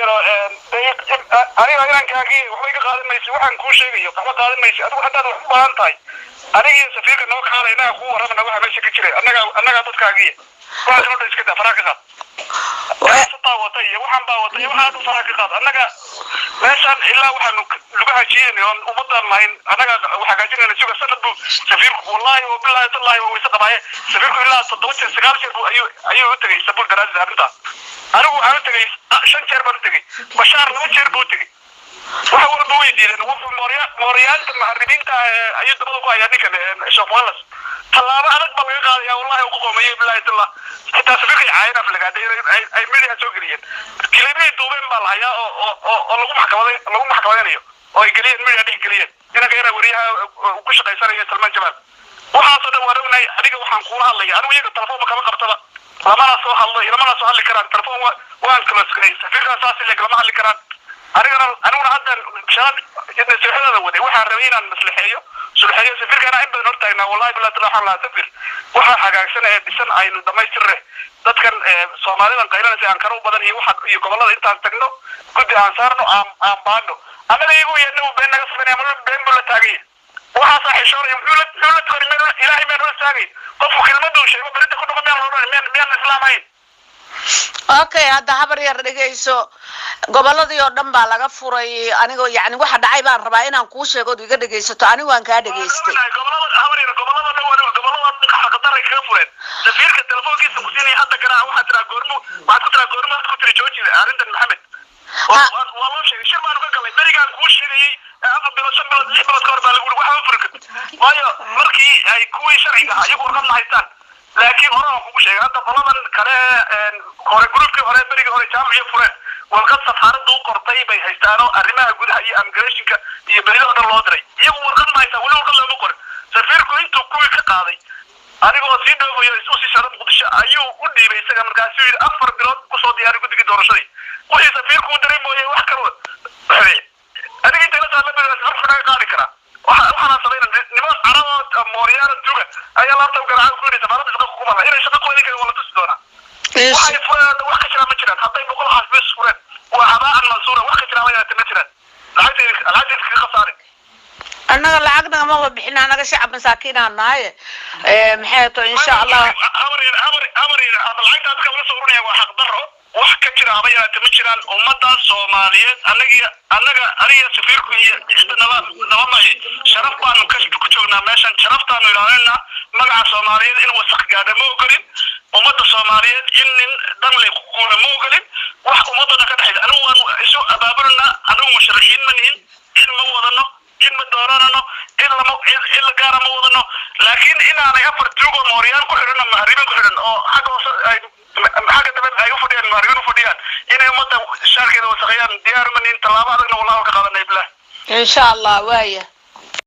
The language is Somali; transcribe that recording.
Yaro aniga inankaagii waxba iga qaadan maysi, waxaan kuu sheegayo waxba qaadan maysi. Adigu haddaad wax u baahan tahay, aniga iyo safiirka noo kaalay, innaga kuu warramana waxa meesha ka jiray. Annagaa dadkaagiiya. Waxaa kaloo dhan iska daa, faraha ka qaad. Ganacsataa wata iyo waxaan baa wata iyo waxaa dhan faraha ka qaad. Annaga meeshaan ilaa waxaanu lugaha jiidanay oon ummadaan lahayn, annaga hagaajinayna. Suga, sanad buu safiirku, wallahi wa billahi tallahi waa weyse qabaaye, safiirku ilaa 7 jeer, 9 jeer buu ayuu u tegay Istanbul daraaddeed arrintaas. Anigu waxaan u tegay 5 jeer baan u tegay, Bashaar 2 jeer buu u tegay. Waxa walba way diideen. Wuxuu mooryaanta muharibiinta ayuu dabada ku hayaa ninkan Sheekh Muhalas. Tallaabo adag baa laga qaadaya, wallahi uu ku qoomeeyey, billahi tallah. Xitaa safiirkay caayeen, aflagaaday ay media soo geliyeen, kilibihii duubeen baa la hayaa oo lagu maxkamadaynayo oo ay geliyeen media, dhex geliyeen inanka yaraa weriyaha ku shaqaysanaya Salmaan Jamaal. Waxaasoo dhan waan ognahay. Adiga waxaan kuula hadlaya, anigu iyaga telefoonba kama qabtaba, lamana soo hadlo, lamana soo hadli karaan. Telefoon waan close garay. Safiirkan saas ileeg lama hadli karaan. Aniguna hadda shalad naseexadada waday, waxaan rabay inaan maslixeeyo, sulxeeyo. Safiirkana in badan hortaagnaa, wallahi billahi taala. Waxaan lahaa, "Safir, waxa hagaagsan ee dhisan aynu dhamaystirne. Dadkan Soomaalidan qaylanaysa Ankara u badan iyo waxa iyo gobolada intaan tagno, guddi aan saarno, aan baadhno." Annaga iyagu yeedna been naga sameynaya, mar been buu la taaganya. Waxaasaa xishoonaya. Muxuu la tukani? Meel Ilaahay miyaan ula taagayn? Qofku kelmaduu sheego berinta ku dhaqan miyaan odhan? Miyaan islaamayn? Okay, hadda habar yar dhegayso. Gobolladii oo dhan baa laga furay. Anigoo yacni waxa dhacay baan rabaa inaan kuu sheego ood iga dhegaysato. Anigu waan kaa dhegaystay. Gobolada, habar yar, gobolada dhan waa gobolada xaqdaray kaga fureen. Safiirka telefoonkiisa ku siinaya hadda garaaca. Waxaad tiraa goormu, waxaad ku tiraa goormaad ku tiri jooji arrintan Maxamed? Waa loo sheegay, shir baanu ka galnay berigaan kuu sheegayay. 4 bilood, 5 bilood, 6 bilood ka hor baa lagu yiri waxba furi kartid, waayo markii ay kuwii sharciga ahaa iyagu warqad ma haystaan. Laakiin hore waan kugu sheegay, hadda qoladan kale hore, groupkii hore, berigii hore jaamiciyo fureen, warqad safaaraddu u qortay bay haystaanoo arrimaha gudaha iyo immigrationka iyo berida oo dhan loo diray. Iyagu warqad ma haystaan, weli warqad looma qorin. Safiirku intuu kuwii ka qaaday, anigoo sii dhoofayo usii socda Muqdisho, ayuu u dhiibay isaga. Markaasuu yidhi, "4 bilood kusoo diyaari guddigii doorashadii." Wixii safiirku u diray mooye wax kale aniga intay la saarla safiirku naga qaadi karaa. Waxaana samayna niman Carabo mooryaana duga ayaa laabta garaaca ku yidhi, "Safaaradda shaqa kuma laha." Inay shaqa ku heli karin waa la tusi doonaa. Waxay fureen wax ka jiraan ma jiraan. Hadday 100 xafiis fureen, waa habaa'an mansuura. Wax ka jiraan ma yaate, ma jiraan. Lacagtayda kaga khasaarin. Annaga lacag nagamaba bixin, annaga shacab masaakiinaan nahay. Maxay to, insha Allah. Habar yar, habar, habar yar, ama lacagta dadka laga soo ururinaya waa xaqdarro. Wax ka jira haba yaraate ma jiraan. Ummadda Soomaaliyeed annaga aniga safiirku iyo cidda nala maci, sharaf baanu ka ku joognaa meeshan, sharaftaanu ilaalinaa. Magaca Soomaaliyeed in wasaq gaadha ma ogolin. Ummadda Soomaaliyeed in nin danley ku kuula ma ogolin. Wax ummadda dhan ka dhexaysa anigu waanu isu abaabulnaa. Anigu musharaxiin ma nihin, cid ma wadano, cid ma dooranano, cid lama cid la gaara ma wadano. Laakiin inaanay afar tuug oo mooryaan ku xidhan oo muharibiin ku xidhan oo xagga hoose ay xagga dambe ay u fadhiyaan, muharibiin u fadhiyaan, inay ummadda shaarkeeda wasaqeeyaan diyaar ma nihin. Tallaabo adagna wallahi ka qaadanay, bilah. Insha Allah, waaya.